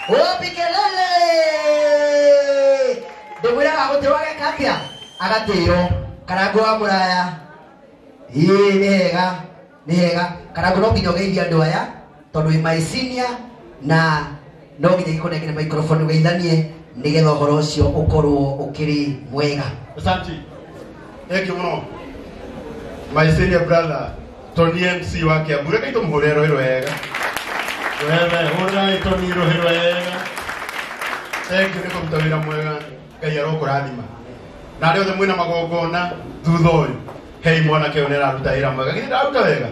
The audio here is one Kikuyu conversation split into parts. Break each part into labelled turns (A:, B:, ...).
A: Wapi kelele? Ndĩmwĩraga gũtĩ wageka atĩa? Agatĩo. Karangũ wa mũraya. Ĩĩ nĩ hega, nĩ hega. Karangũ no nginya ũgeithie andũ aya tondũ wĩ my senior na no nginya ngĩkũnengere microphone ũgeithanie nĩgetha ũhoro ũcio ũkorwo ũkĩrĩ mwega.
B: Asante. Thank you mũno. My senior brother, Tony MC wa Kiambu. Reke tũmũhũrĩre rũhĩ rwega. Wewe, hũrĩrai Tony rũhĩ rwega. Thank you nĩ kũruta wĩra mwega. Ngai arokũrathima. Na arĩa othe mwĩna magongona thutha ũyũ, hei mwanake ũyũ nĩ araruta wĩra mwega. Githĩ ndararuta wega?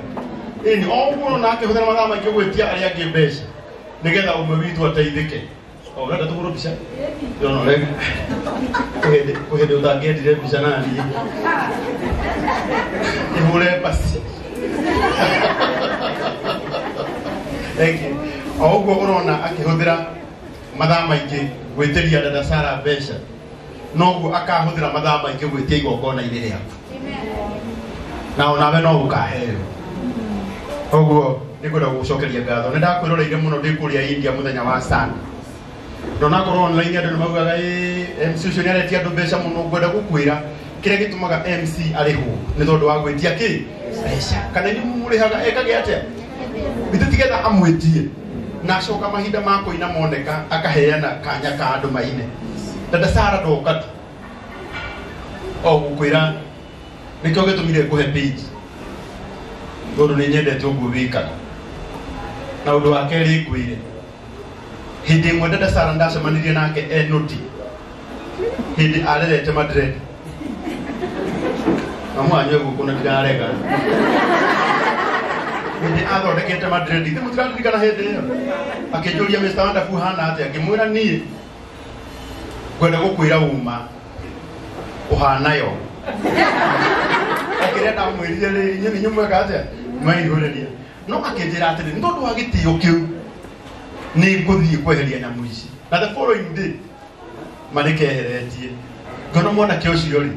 B: Ĩni, o ũguo nake hũthĩra mathaa maingĩ gwĩtia arĩa angĩ mbeca nĩgetha ũmwe witũ ateithĩke. O, ũrenda tũhũrwo mbica? Ndĩrona ũrenda. Kwĩ hĩndĩ ũtangĩendire mbica na niĩ. Ihũre basi. Thank you. O ũguo ũrona akĩhũthĩra mathaa maingĩ gwĩtĩria dada Sara mbeca, noguo akahũthĩra mathaa maingĩ gwĩtia igongona-inĩ rĩaku. Na onawe no ũkaheo. Koguo nĩngwenda gũgũcokeria ngatho. Nĩ ndakwĩroreire mũno ndĩ kũrĩa India mũthenya wa Sunday. Ndonakorwo online andũ nĩ maugaga ĩ MC ũcio nĩ aretia andũ mbeca mũno. Ngwenda gũkwĩra kĩrĩa gĩtũmaga MC arĩhwo nĩ tondũ wa gwĩtia kĩ? Mbeca. Kana inyuĩ mũmũrĩhaga ekage atĩa? Githĩ ti getha amwĩtie na acoka mahinda ma kũina moneka akaheana kanya ka andũ maine. Dada Sara ndoka tu. O gũkwĩra nĩkĩo gĩtũmire ngũhe page tondũ nĩ nyendete ũguo wĩkaga. Na ũndũ wa kerĩ ngwĩre, hĩndĩ ĩmwe dada Sara ndacemanirie nake e nũti hĩndĩ arerete Madrid. Na mwanyue gũkũ na ndirarega. Hĩndĩ athondekete Madrid, githĩ mũtiraririkana hĩndĩ ĩyo? Akĩnjũria Mr. Wonderful hana atĩa? Ngĩmwĩra niĩ ngwenda gũkwĩra uma ũhana yo. Akĩrĩa ndamwĩrire rĩ, inyuĩ inyuĩ mweka atĩa? Mwaihũrĩria. No akĩnjĩra atĩrĩ, nĩ tondũ wa gĩtĩo kĩu nĩ ngũthiĩ kweheria nyamũ ici. Na the following day marĩkeheretie. Ngona mwanake ũcio rĩ,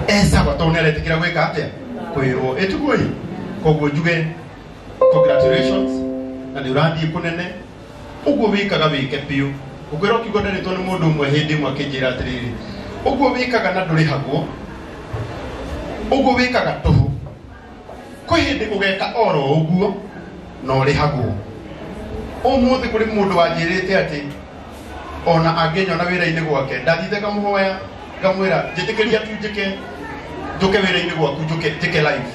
B: esawa tondũ nĩ aretĩkĩra gwĩka atĩa? Kwĩrwo. Ĩtiguo ĩ? Koguo njuge congratulations na nĩ ũrathiĩ kũnene. Ũguo wĩkaga wĩke biũ. Ũkwĩra ũkiuga nderetwo nĩ mũndũ ũmwe hĩndĩ ĩmwe akĩnjĩra atĩrĩrĩ, ũguo wĩkaga na ndũrĩhagwo, ũguo wĩkaga tũhũ. Kwĩ hĩndĩ ũgeka oro ũguo na ũrĩhagwo. Ũmũthĩ kũrĩ mũndũ wanjĩrĩte atĩ ona angĩnyona wĩra-inĩ gwake, ndathiĩte ngamũhoya ngamwĩra njĩtĩkĩria tu njĩke njũke wĩra-inĩ gwaku, njũke njĩke live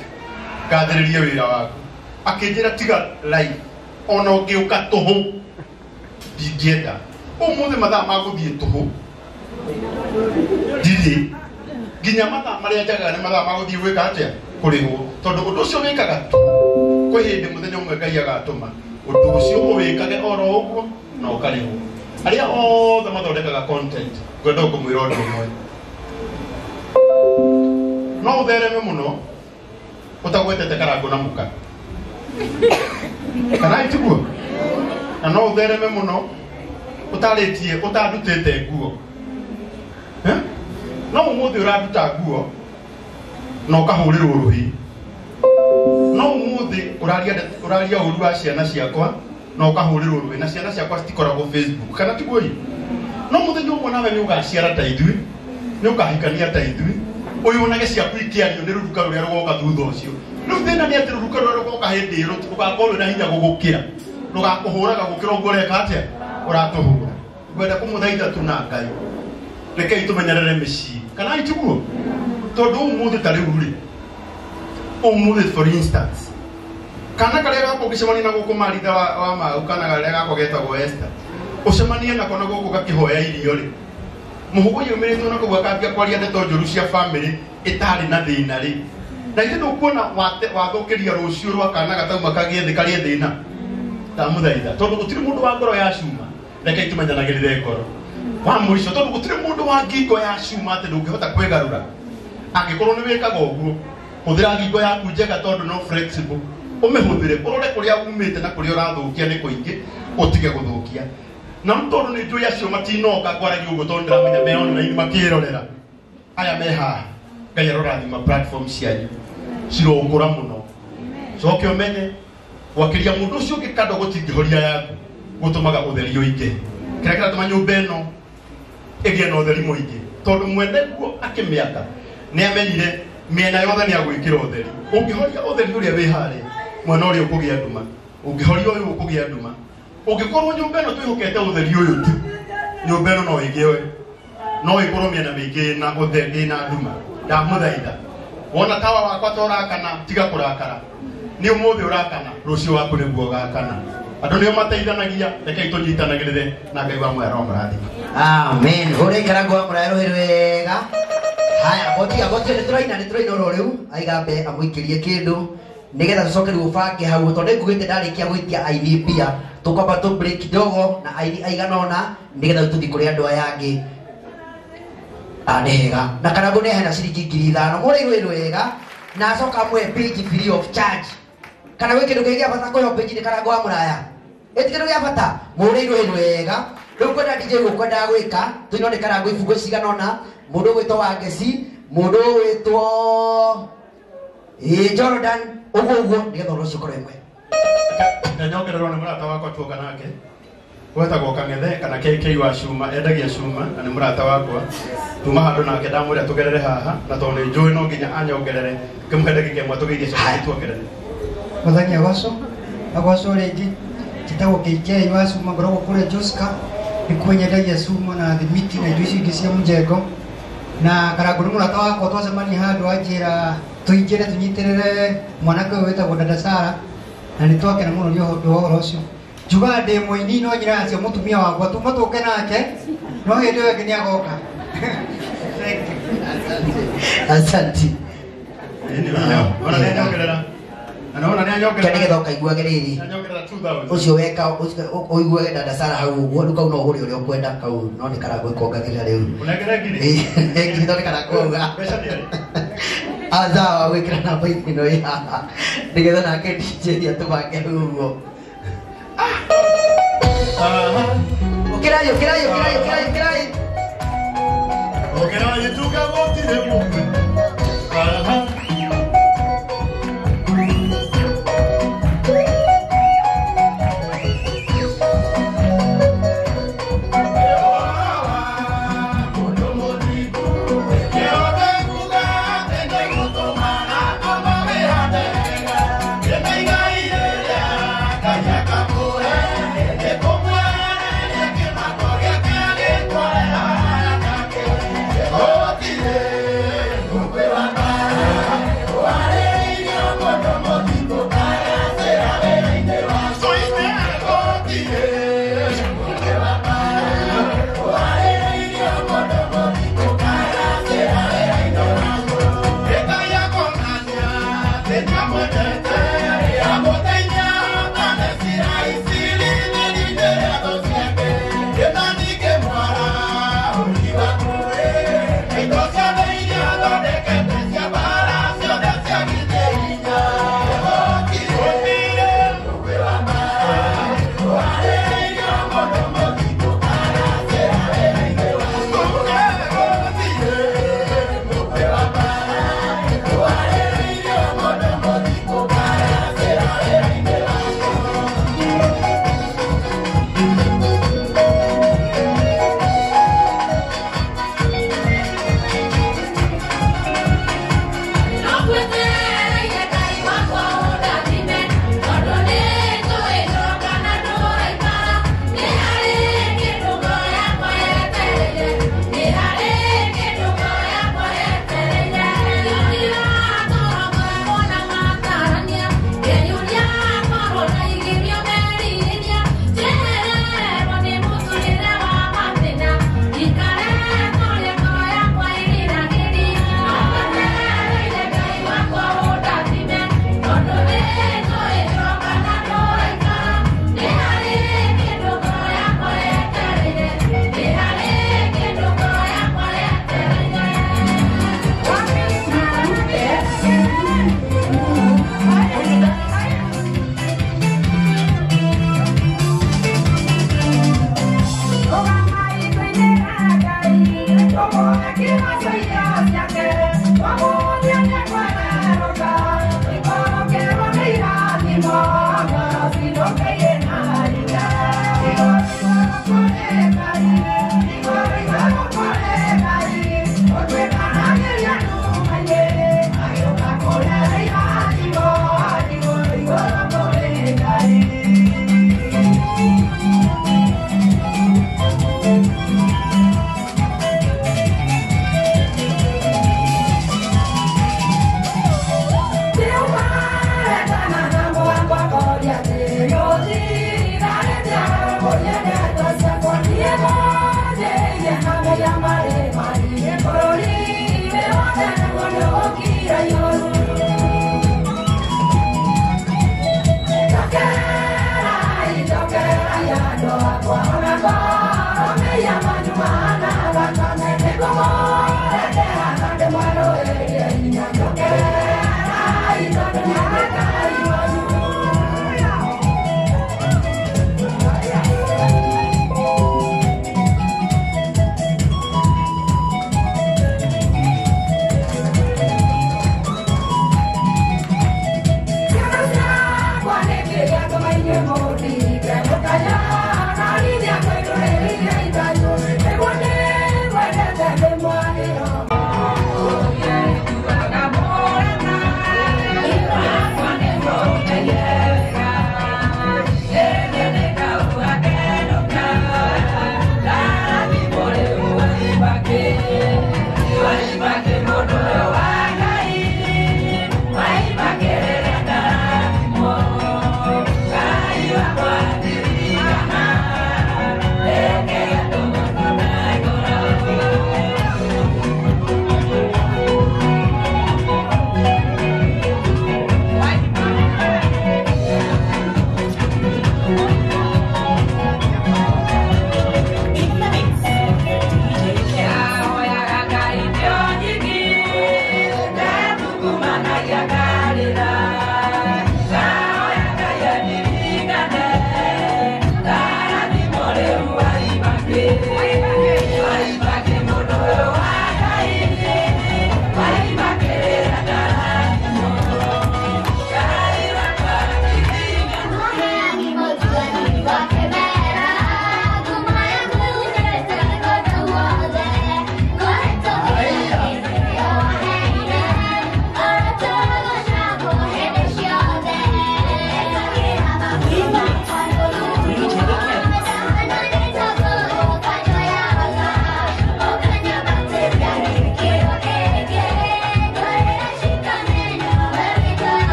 B: ngathĩrĩrie wĩra waku. Akĩnjĩra tiga live, ona ũngĩũka tũhũ ndingĩenda. Ũmũthĩ mathaa ma gũthiĩ tũhũ ndirĩ, nginya mathaa marĩa njagaga nĩ mathaa ma gũthiĩ gwĩka atĩa? Kũrĩhwo. Tondũ ũndũ ũcio wĩkaga tũhũ, kwĩ hĩndĩ mũthenya ũmwe Ngai agatũma ũndũ ũcio ũwĩkage oro ũguo na ũkarĩhwo. Arĩa othe mathondekaga content, ngwenda kũmwĩra ũndũ ũmwe, no ũthereme mũno ũtagwetete Karangũ na mũka, kana itiguo? Na no ũthereme mũno ũtarĩtie ũtandutĩte nguo. No ũmũthĩ ũranduta nguo na ũkahũrĩrwo rũhĩ. No ũmũthĩ ũraria ũru wa ciana ciakwa na ũkahũrĩrwo rũhĩ, na ciana ciakwa citikoragwo Facebook, kana tiguo ĩ? No mũthenya ũmwe nawe nĩ ũgaciara ta ithuĩ, nĩ ũkahikania ta ithuĩ, ũyonage ciaku ikĩario nĩ rũruka rũrĩa rũgoka thutha ũcio. Rĩu thĩna nĩ atĩ rũruka rũrĩa rũgoka hĩndĩ ĩyo rũgakorwo rwĩna hinya gũgũkĩra, rũgakũhũraga gũkĩra ũguo ũreka atĩa? Ũratũhũra. Ngwenda kũmũthaitha tu na Ngai, rekei tũmenyerere mĩciĩ, kana itiguo? Tondũ ũmũthĩ ta rĩu rĩ, ũmũthĩ for instance, kana karĩa gakwa ũngĩcemania na gũkũ Maritha wa Mau, kana karĩa gakwa getagwo Esther, ũcemanie nako na gũkũ gakĩhoya irio rĩ, mũhũgũ yumĩrĩtwo na kũu akambia kwaria ndeto njũru cia family ĩtarĩ na thĩna rĩ, na ithe ndũkuona wathũkĩria rũciũ rwa kana gatauma kagĩe thĩ karĩe thĩna. Ndamũthaitha, tondũ gũtirĩ mũndũ wa ngoro ya cuma, rekei tũmenyanagĩrĩre ngoro. Wa mũico, tondũ gũtirĩ mũndũ wa ngingo ya cuma atĩ ndũngĩhota kwĩgarũra. Angĩkorwo nĩ wĩkaga ũguo, hũthĩra ngingo yaku njega tondũ no flexible, ũmĩhũthĩre, ũrore kũrĩa umĩte na kũrĩa ũrathũkia nĩ kũingĩ, ũtige gũthũkia. Na nĩ tondũ nĩ njũĩ acio matinoka ngwaragia ũguo tondũ ndĩramenya me online makĩrorera. Aya me haha, Ngai arorathima platform cianyu cirokũra mũno. Coke ũmenye gwakĩria mũndũ ũcio ũngĩ kando gũtingĩhoria yaku. Gũtũmaga ũtheri ũingĩ. Kĩrĩa kĩratũma nyũmba ĩno ĩgĩe na ũtheri mũingĩ tondũ mwene guo akĩmĩaka nĩ amenyire mĩena yothe nĩ agwĩkĩra ũtheri. Ũngĩhoria ũtheri ũrĩa wĩ harĩa mwena ũrĩa ũkũgĩa nduma, ũngĩhoria ũyũ ũkũgĩa nduma. Ũngĩkorwo nyũmba ĩno twĩhokete ũtheri ũyũ tu, nyũmba ĩno no ĩgĩe no ĩkorwo mĩena mĩingĩ na ũtheri na nduma. Ndamũthaitha, wona tawa wakwa ta ũrakana, tiga kũrakara. Nĩ ũmũthĩ ũrakana, rũciũ waku nĩguo ũgakana. Andũ nĩo mateithanagia, rekei tũnyitanagĩrĩre na Ngai wa muoyo amũrathime.
A: Amen. Hũrĩi Karangũ wa Mũraya rũhĩ rwega. Haya, gotia gotia nĩ tũraina nĩ tũraina oro rĩu aigambe amũikĩrie kĩndũ nĩgetha tũcoke rĩu ũbange hau tondũ nĩngugĩte ndarĩkia gwĩtia aini mbia tũkwamba tũ break kidogo na aini aigana ũna nĩgetha rĩu tũthiĩ kũrĩ andũ aya angĩ. Nĩ hega na Karangũ nĩ ahena ciringi 5,000 mũrĩ rwĩ rwega na acoka amũhe page free of charge. Kana gwĩ kĩndũ kĩngĩ gĩa bata kũheo page nĩ Karangũ wa Mũraya? Ĩti kĩndũ gĩa bata mũrĩ rwĩ rwega. Rĩu kwenda DJ gũkwendaga gwĩka tũino nĩ Karangũ ibungo cigana ũna, mũndũ ũgwĩtwo Wangeci, mũndũ ũgwĩtwo Jordan, ũguo ũguo nĩgetha ũndũ ũcio ũkorwo ĩmwe.
B: Nyongererwo nĩ mũrata wakwa tuoka nake wetagwo Kang'ethe kana KK wa cuma, endagia cuma na nĩ mũrata wakwa. Tuma handũ nake ndamwĩra tũgerere haha na tondũ nĩ njũĩ no nginya anyongerere ngĩmũhe ndagĩka ĩmwe tũgeithie coke tuongerere.
C: Mũthenya agoco agoco rĩngĩ njĩtagwo KK wa cuma, ngoragwo kũrĩa Joska, nĩkuo nyendagia cuma na thimiti na indo icio ingĩ cia mũjengo. Na Karangũ nĩ mũrata wakwa, twacemania handũ anjĩra tũingĩre tũnyitĩrĩre mwanake ũyũ wĩtagwo Dada Sara, na nĩ twakena mũno nĩ ũndũ wa ũhoro ũcio. Njugaga ndĩ mũini no nyina acio mũtumia wakwa tuma tũke nake no hĩndĩ ĩyo ĩngĩ nĩagoka. Thank you.
A: Asante.
B: Ona nĩ anyongerera. Na ona nĩ anyongerera.
A: Nĩgetha ũkaiguage rĩrĩ.
B: Anyongerera 2000.
A: Ũcio weka ũiguage Dada Sara hau ũguo, rĩu kau no ũgũre ũrĩa ũkwenda kau no nĩ Karangũ ĩkongagĩrĩra rĩu.
B: Ũnengere ngiri?
A: Ngiri no nĩ Karangũ auga.
B: Mbeca ndĩarĩ.
A: Sawa, gwĩkĩra namba ĩno ĩ haha nĩgetha nake DJ atũbange hau ũguo. Ũkĩrai, ũkĩrai, ũkĩrai, ũkĩrai, ũkĩrai.
B: Ũkĩrai tuge gũtirĩ mũndũ. Aha.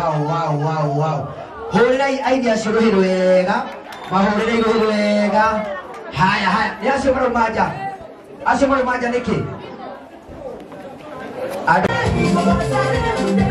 A: wow wow wow wow. Hũrĩrai aini acio rũhĩ rwega, mahũrĩrei rũhĩ rwega. Haya haya, nĩ acio marauma nja, acio marauma nja nĩkĩ? Andũ